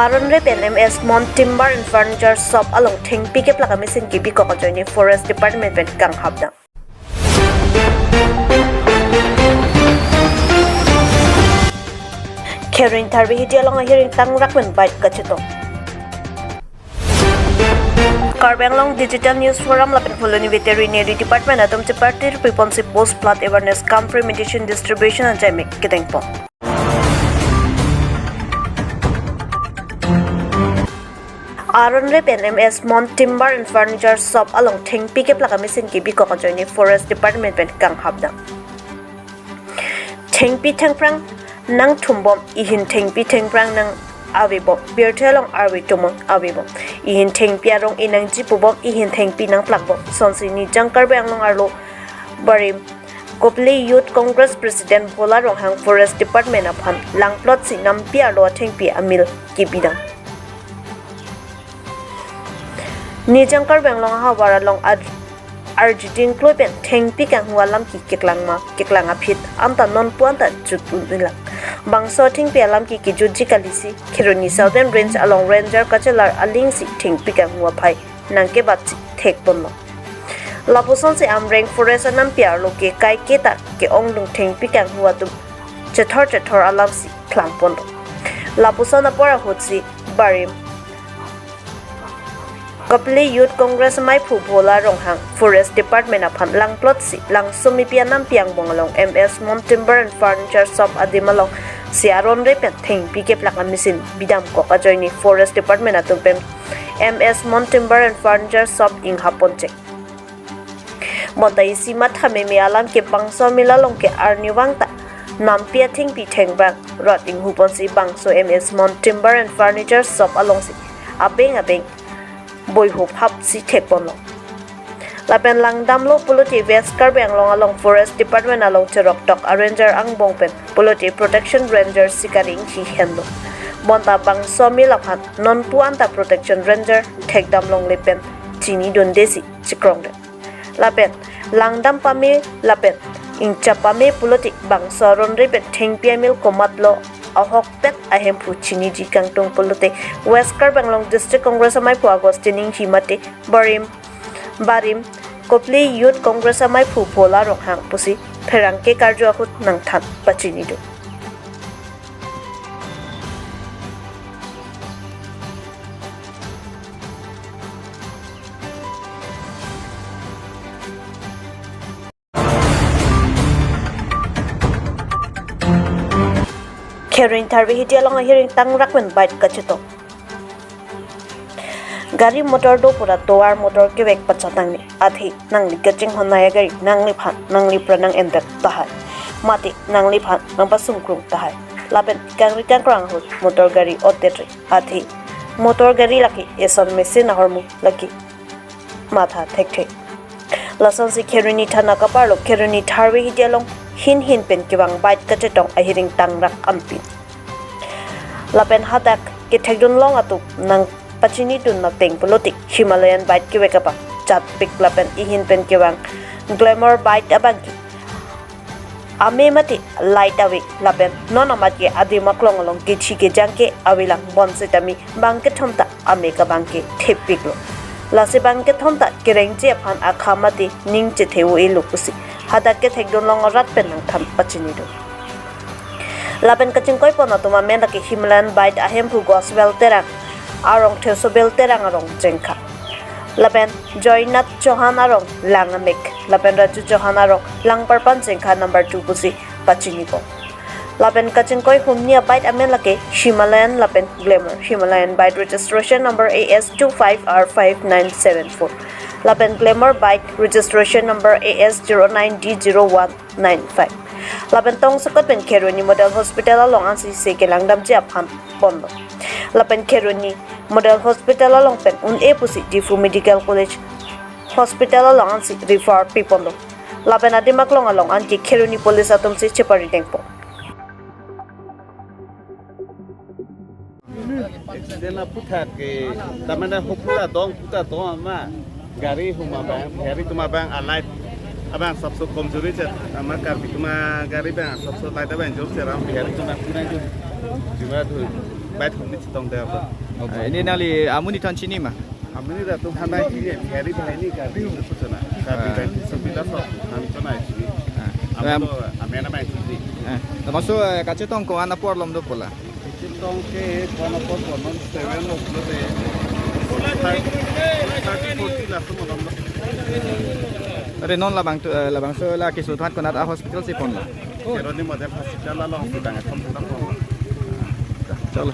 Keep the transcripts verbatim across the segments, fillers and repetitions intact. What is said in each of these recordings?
Aron Re pen M S Mon Timber and Furniture Shop along thengpi keplak amachine kebikok ajoine Forest Department pen kanghapdam. Kheroni Tharve Hiti along ahiring tangrak pen bike kachetong. Karbi Anglong Digital News Forum lapen Phuloni Veterinary Department atum chepartir piponsi post flood awareness cum fumigation distribution ajaimek kedengpon. Aron Re pen M S Mon Timber and Furniture Shop along thengpi keplak amachine kebikok ajoine Forest Department pen kanghapdam. Thengpi thengphrang nangthumbom, ihin thengpi thengphrang nang-avebom, pirthe along arve tumon avebom. Ihin thengpi arong inangji pubom, ihin thengpi nangplakbom. Sonsi Nijang Karbi Anglong arlo barim Kopili Youth Congress President Bhola Ronghang Forest Department aphan langplotsi nampi arlo athengpi amil kebidam. Nijang Karbi Anglong ahavar along ar-, arjuding kloi pen thengpi kanghu alam ke keklang ma, keklang aphi anta nonpu anta jut un-elang. Bangso thengpi alam ke kejutji kalisi, Kheroni Southern Range along Ranger kachelar alingsi thengpi kanghu aphai nangkebatsi thekponlo. Lapusonsi Amreng Forest anampi arlo ke kaiketa ke-ongdung thengpi kanghu atum chethor chethor alamsi klangponlo. Lapuson apor ahutsi barim Kopili Youth Congress amaiphu Bhola Ronghang Forest Department aphan langplotsi Langsomipi anampi angbong along M S Mon Timber and Furniture Shop adim alongsi Aron Re pen thengpi keplak amachine bidamkok ajoine Forest Department atum pen M S Mon Timber and Furniture Shop inghapponchek. Bonta isi matha meme alam ke bangso amil along ke arnivang ta nampi athengpi thengphrang rat inghuponsi bangso M S Mon Timber and Furniture Shop alongsi abeng abeng boihup hapsi thekponlo. Lapen langdamlo pulote West Karbi Anglong along Forest Department along cheroktok a-ranger angbong pen pulote Protection Ranger Sikari Inghi henlo. Bonta bangso amil aphan nonpu anta Protection Ranger thekdam longle pen chinidundesi chikrongre. Lapen langdam pame lapen ingchap pame pulote bangso Aron Re pen thengpi amil komatlo ahokpet ahemphu chiniji kangtung pulote West Karbi Anglong District Congress amaiphu Augustine Inghi mate barim barim Kopili Youth Congress amaiphu Bhola Ronghang pusi pherangke karju ahut nangthan pachinidun. Kheroni Tharve Hiti along ahiring tangrak pen bike kachetong. Gari motor do pura tovar motor kevek pachatangni. Athe nangli kachinghon naya gari nangliphan nanglipra nang-endet tahai. Mate nangliphan nangpasungkrung tahai. Lapen kangri kangkrang ahut motor gari otetre. Athe motor gari lake eson machine ahormu lake matha thekthe. Lasonsi Kheroni thana kaparlo Kheroni Tharve Hiti along hin hin pen kevang bike kachetong ahiring tangrak ampin. Lapen hadak kethekdun long atum nangpachinidun ateng pulote Himalayan bike kevek abang chatpik lapen ihin pen kevang Glamour bike abang ke ame mate light ave lapen non amat ke adim aklong along kethi kejang ke avelang bonsitame bang kethom ta ame ke bang ke thepiklo. Lasi bang kethom ta kerengji aphan akha mate ning chethe-o-elo pusi hadak kethekdun long arat pen nangthan pachinidun. Lapen kachingkoipon atum amen lake Himalayan bike ahemphu Gospel Terang arong Thesobil Terang arong Jengkha. Lapen Joynath Chauhan arong Langamek. Lapen Raju Chauhan arong Langparpan Jengkha number two pusi pachinipon. Lapen kachingkoi humni a-bike amen lake Himalayan lapen Glamour. Himalayan bike registration number A S two five R five nine seven four. Lapen Glamour bike registration number A S zero nine D zero one nine five. Lapen tongsekot pen Kheroni Model Hospital along ansi se kelangdamji aphan ponlo. Lapen Kheroni Model Hospital along pen un-e pusi Diphu Medical College Hospital along ansi refer piponlo. Lapen adim aklong along anke Kheroni police atumsi chepari dengpo. Accident aputhak ke, tamane hopura dong, puta dong ama. Gari huma bang, Bihari tuma bang, a-light abang sabse komzuri chet, ama Karbi tuma gari bang sabse light abang jor se ram, Bihari tuma pura jor. Cuma tu, baik tu ni cetong dia apa? Ah, ini nangli amonit aphan chini ma? Amonit dak tu hana ini, hari ini kami itu sana. Kami Ah. dari Sumila so, kami sana ini. Ah. Amen Em. tu, amen apa ini? Ah. Labangso, eh, kachetong ko-an apor lom dopo la? Cetong ke ko-an apor ko-an seven o'clock de. Thirty, thirty, forty la semua lom. Are non labang tu, eh, labangso la keso thak konat a hospital si pon la? Kheroni Model Hospital along sedang etum sedang pon. Chalo.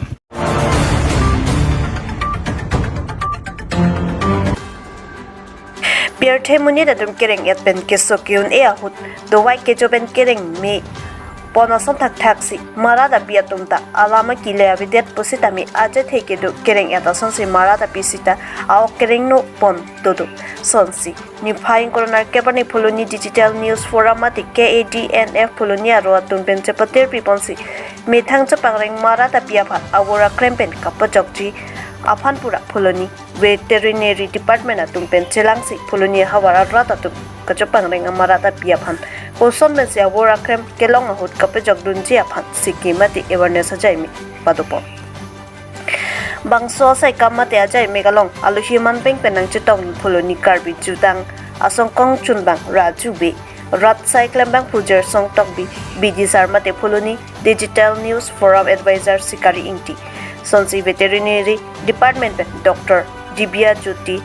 Pirthe monit atum kereng-et pen keso ke-un-e ahut dovai kecho pen kereng me pon ason thakthaksi marat api atum ta alam akile avedet pusitame ajat he kedo kereng-et asonsi marat api sita a-ok kerengno pon dodo. Sonsi niphai ingkoi ra nerkep arni Phuloni Digital News Forum mate K A D N F Phuloni aro atum pen chepatir piponsi methang chepangreng marat api aphan avur akrem pen kapachokji aphan pura Phuloni Veterinary Department atum pen chelangsi Phuloni ahavar arat atum kachepangreng amarat api aphan koson pensi avur akrem kelong ahut kapachokdunji aphan siki mate awareness ajaime padopon. Bangso asaikam mate ajaime along alohi manpeng pen nangchetong Phuloni Karbi Jutang Asong kongchunbang Raju Bey, rat sai klembang Pujir Song Tokbi, B D sir mate Phuloni Digital News Forum Advisor Sikari Ingti, sonsi Veterinary Department pen Doctor Dibya Jyoti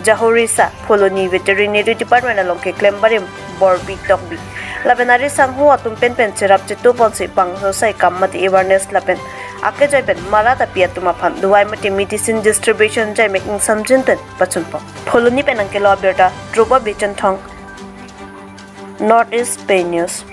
Jahorisa, Phuloni Veterinary Department along keklem barim Borbi Tokbi, lapen ari sangho atum pen pen cherap chetu ponsi bangso asaikam mate awareness lapen akejoi pen marat api atum aphan dovai mate medicine distribution ajaime ingsamjin pen pachunpon. Phuloni pen nangkelo abirta Dhruba Bey Chenthong, North East Pei News.